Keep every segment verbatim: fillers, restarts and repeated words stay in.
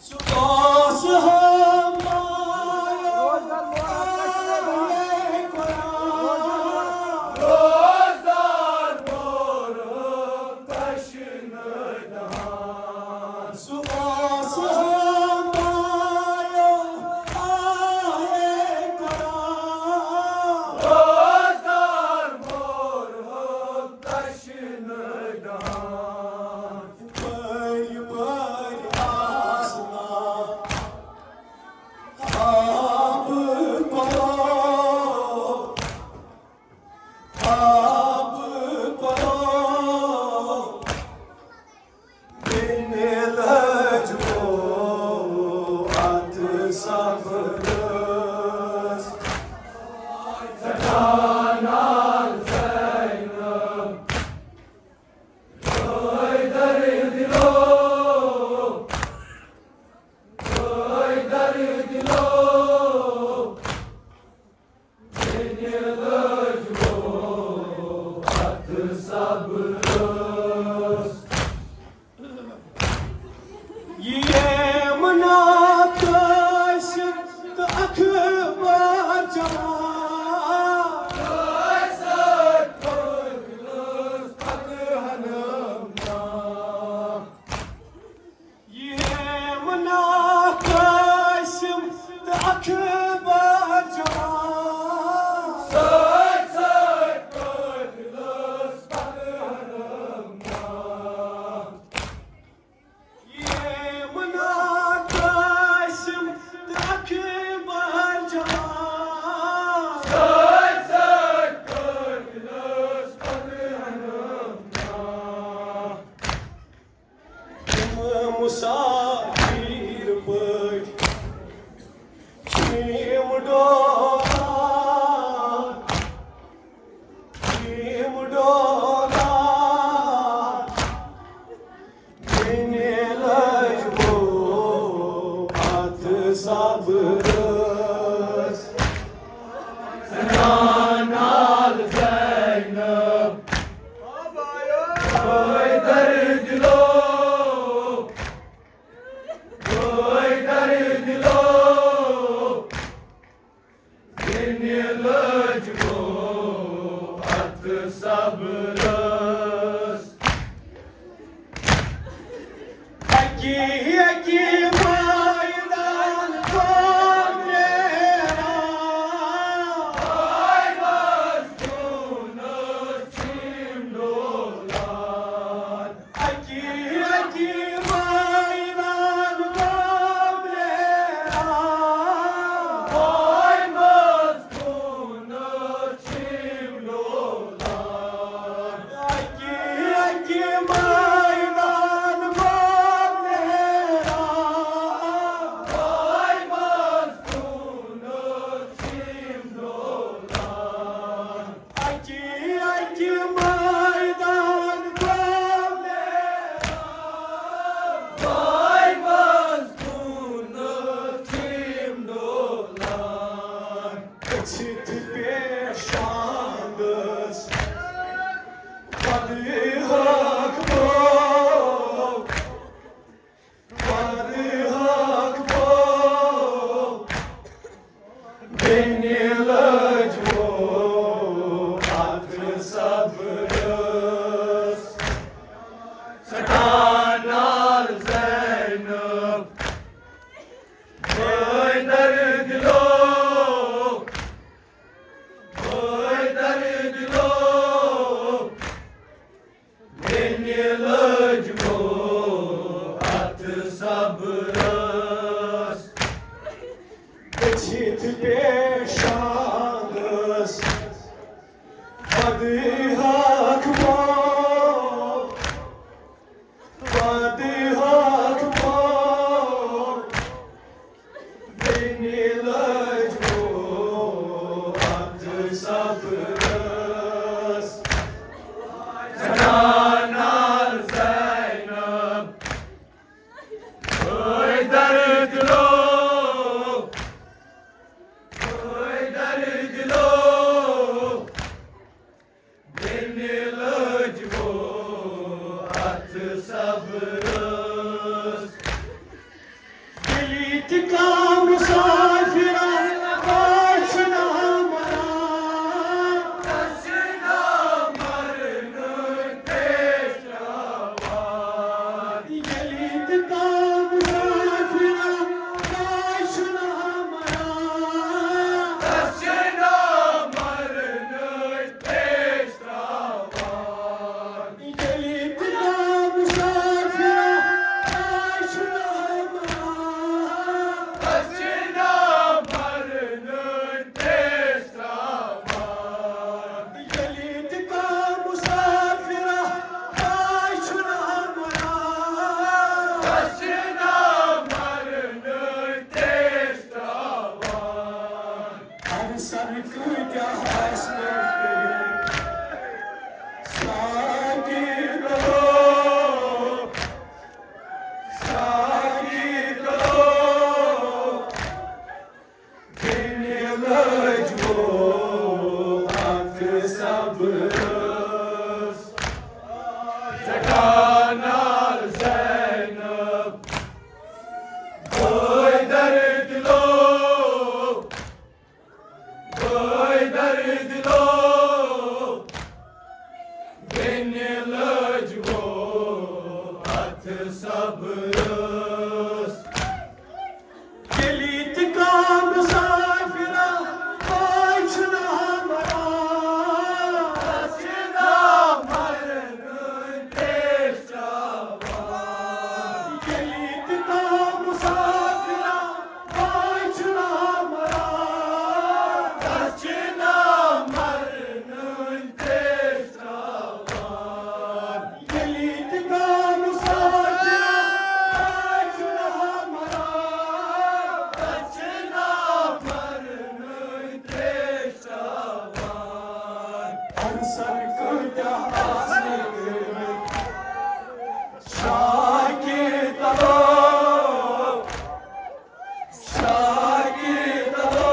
سُہ اوس ہمایُن روزدار مورُن تشنہٕ دان۔ سُہ اوس ہمایُن آہے قرآن۔ روزدار مورُن تشنہٕ دان۔ پٔرۍ پٔرۍ آسنا آب پرو، آب پرو۔ بیٚنہِ لٔج گوٚو اَتھ صبرس۔ سٮ۪ٹھاہ ناز زینب۔ یِمہٕ ناتٲسِم تہٕ اخبار جمع۔ یِمہٕ ناتٲسِم تہٕ اخبار جمع۔ سۭتۍ سۭتۍ قٲفلس پتہٕ ہنم۔ یِمہٕ ناتٲسِم تہٕ اخبار جمع۔ سۭتۍ سۭتۍ قٲفلس پتہٕ ہنم۔ تِم مُسافِر پٲٹھۍ چھِم ڈولان، چھِم ڈولان۔ بیٚنہِ لٔج گوٚو اَتھ صبرس۔ نال زینب، حیدر دِلو، حیدر دِلو۔ بیٚنہِ لٔج گوٚو اَتھ صبرس۔ اَکی اَکی مٲدان گوٚو نیران۔ اَکی اَکی مٲدان گوٚو نیران۔ وٲے منٛز خوٗنہٕ چھِم ڈولان۔ اَکی اَکی مٲدان گوٚو نیران۔ وٲے منٛز خوٗنہٕ چھِم ڈولان۔ اَکی اَکی مٲدان گوٚو نیران۔ وٲے منٛز خوٗنہٕ چھِم ڈولان۔ أچھِتھ پیشانس پدہٕ حق گوٚو۔ پدہٕ حق گوٚو۔ بیٚنہِ لٔج گوٚو اَتھ صبرس۔ سٮ۪ٹھاہ نال زینب، حیدر دِلو، حیدر دِلو۔ بیٚنہِ لٔج گوٚو اَتھ صبرس۔ أچھِتھ پیشانس پدہٕ حق گوٚو، پدہٕ حق گوٚو۔ بیٚنہِ لٔج گوٚو اَتھ صبرس۔ سٮ۪ٹھاہ نال زینب، حٲج تہِ کانٛہہ مُسافِرا آسہِ نا مران۔ ییٚلہِ تہِ کانٛہہ مُسافِرا آسہِ نا مران۔ ییٚلہِ تہِ کانٛہہ مُسافِرا آسہِ نا مران۔ ییٚلہِ تہِ کانٛہہ مُسافِرا آسہِ نا مران۔ ہر سر کۭتیٛاہ آسنہٕ کٔرِتھ۔ ساقی تلو، ساقی تلو، بیٚنہِ لٲج وو اَتھ صبرس۔ سٮ۪ٹھاہ ناز زینب، بٲے درد لو۔ بٲے درد لو، بیٚنہِ لٲج وو اَتھ صبرس۔ ییٚلہِ تہِ کانٛہہ مُسافِرا آسہِ نا مران۔ ییٚلہِ تہِ کانٛہہ مُسافِرا آسہِ نا مران۔ ییٚلہِ تہِ کانٛہہ مُسافِرا آسہِ نا مران۔ ہر سر کۭتیٛاہ آسنہٕ کٔرمٕتۍ۔ شاقی تلو، شاقی تلو،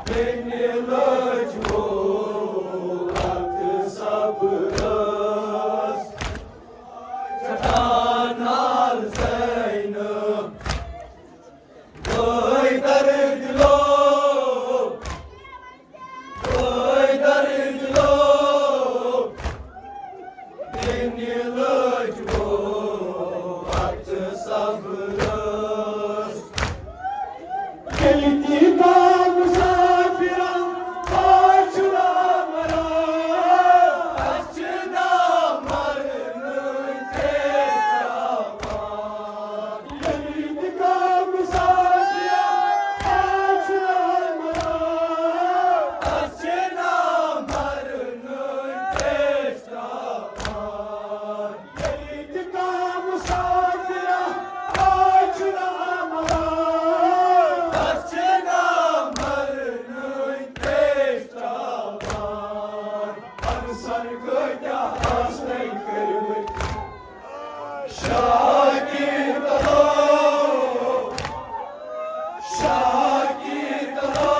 بیٚنہِ لٲج وو اَتھ صبرس۔ سٮ۪ٹھاہ ناز زینب، بٲے درد لو، بٲے درد لو، بیٚنہِ لٲج وو اَتھ صبرس۔ ییٚلہِ تہِ کانٛہہ مُسافِرا آسہِ نا مران۔ ییٚلہِ تہِ کانٛہہ مُسافِرا آسہِ نا مران۔ ییٚلہِ تہِ کانٛہہ مُسافِرا آسہِ نا مران۔ ہر سر کۭتیٛاہ آسنہٕ کٔرمٕتۍ۔ شاقی تلو، شاقی تلو،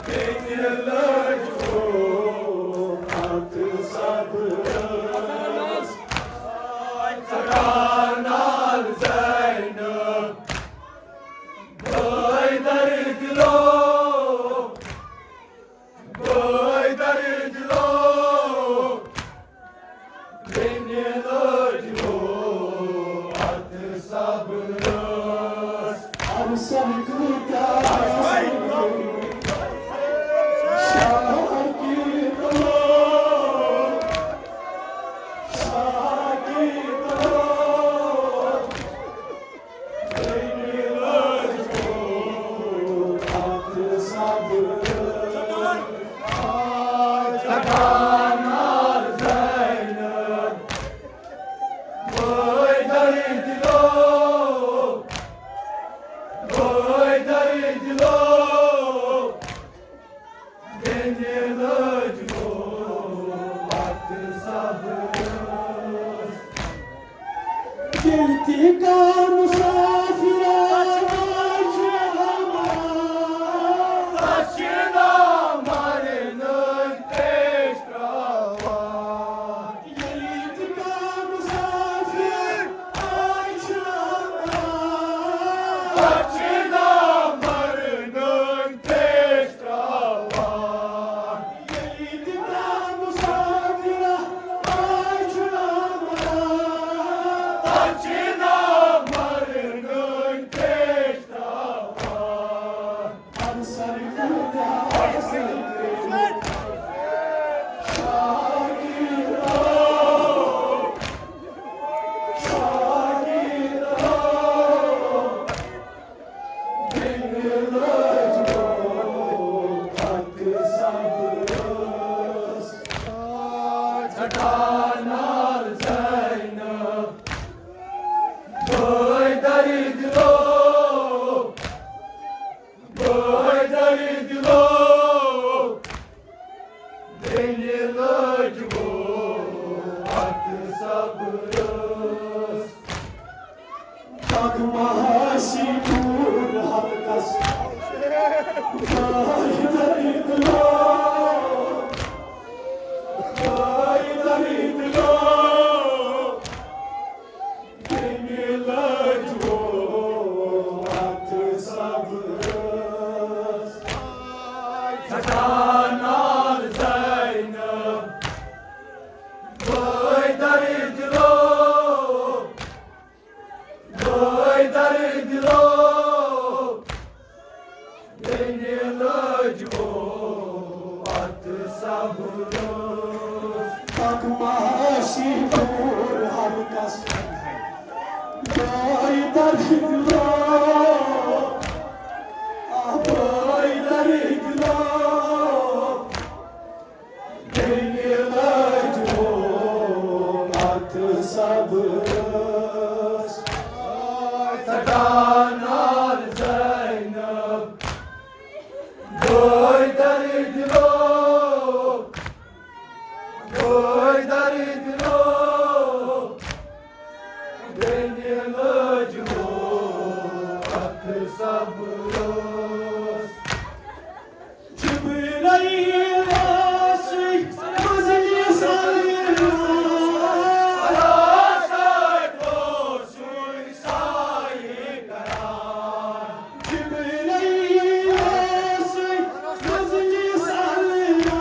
بیٚنہِ لٲج وو اَتھ صبرس۔ سٮ۪ٹھاہ ناز زینب، بٲے درد لو، بٲے درد لو، بیٚنہِ لٲج وو اَتھ صبرس۔ ہر سر کۭتیٛاہ آسنہٕ کٔرمٕتۍ۔ شاقی تلو، شاقی تلو، ییٚلہِ تہِ کانٛہہ مُسافِر آسہِ ہموار، تَس چھِ نامرنٕے تریش ترٛاوان۔ ییٚلہِ تہِ کانٛہہ مُسافِر ماسی پور حلقس، دٲے دٔرِتھ لوگ، دٲے دٔرِتھ لوگ، تٔمۍ لٲج وو اتھ صبرس۔ سٹانار زینب، دٲے دٔرِتھ لوگ، دٲے دٔرِتھ لوگ، تٔمۍ لٲج وو اتھ صبرس۔ پکھ ماسی پور حلقس، دٲے دٔرِتھ لوگ، آ، دٲے دٔرِتھ لوگ، تٔمۍ لٲج وو اتھ صبرس۔ سٹانار زینب، دٲے دٔرِتھ لوگ، دٲے دٔرِتھ لوگ، تٔمۍ لٲج وو اتھ صبرس۔ جبرائیل اوسُے مجلس اللہ۔ جبرائیل اوسُے مجلس اللہ۔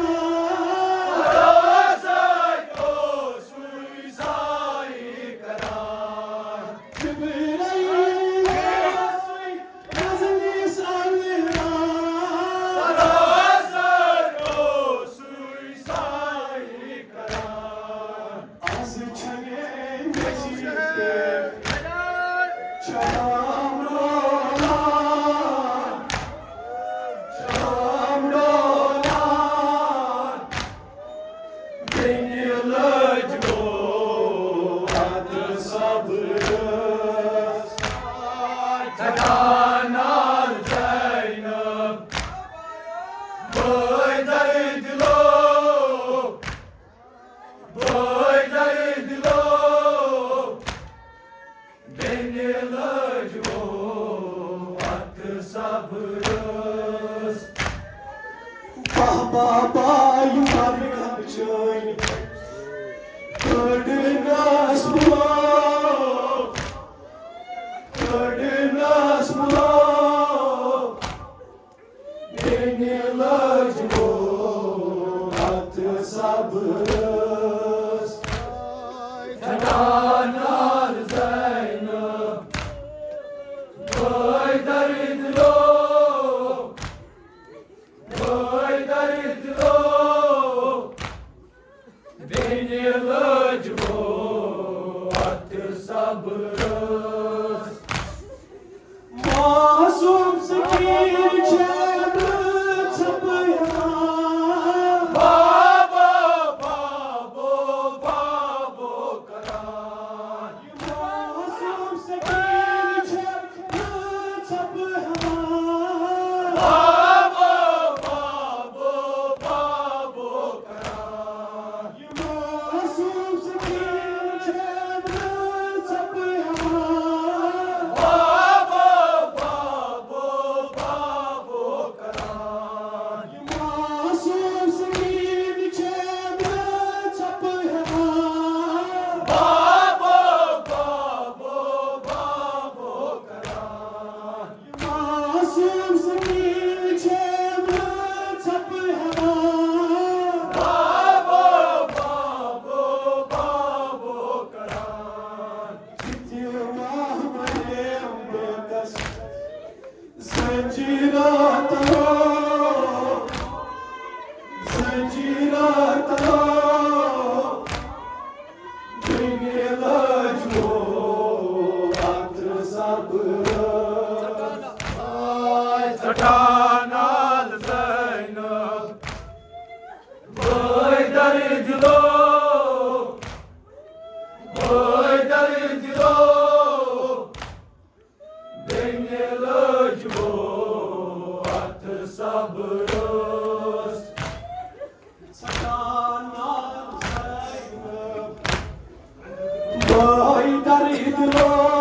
جبرائیل اوسُے مجلس اللہ۔ از چھنے مجید شام رولان، شام رولان۔ بیٚنہِ لٔج وو اتھ صبرس۔ سٹانار زینب، دٲے دٔرِتھ لوگ، دٲے دٔرِتھ لوگ، بیٚنہِ لٔج وو اتھ صبرس۔ بابا باے مریم چٲنۍ کٔڑنس بُلو، کٔڑنس بُلو۔ بیٚنہِ لٔج وو اتھ صبرس۔ سٹانار زینب، دٲے دٔرِتھ لوگ، دٲے دٔرِتھ لوگ۔ بیٚنہِ لٔج وو اتھ صبرس۔ معصوم سکیٖن چھےٚ ژھپہٕ ہٮ۪وان۔ بابو، بابو، بابو کران۔ معصوم سکیٖن چھےٚ ژھپہٕ ہٮ۪وان۔ بابو، بابو، بابو کران۔ معصوم سکیٖن چھےٚ ژھپہٕ ہٮ۪وان۔ بابو، بابو، بابو کران۔ معصوم سکیٖن چھےٚ ژھپہٕ ہٮ۪وان۔ بابو، بابو، بابو کران۔ معصوم سکیٖن چھےٚ ژھپہٕ ہٮ۪وان۔ بابو، بابو، بابو کران۔ یہِ تہِ ماہ مریم بٲکس زنجیٖرو تلو، زنجیٖرو تلو۔ بیٚنہِ لٔج وو اتھ صبرس۔ سٹانار زینب، بٲے دٔرِتھ لوگ، بٲے دٔرِتھ لوگ۔ بیٚنہِ لٔج وو اتھ صبرس۔ سٹانار زینب، بٲے دٔرِتھ لوگ۔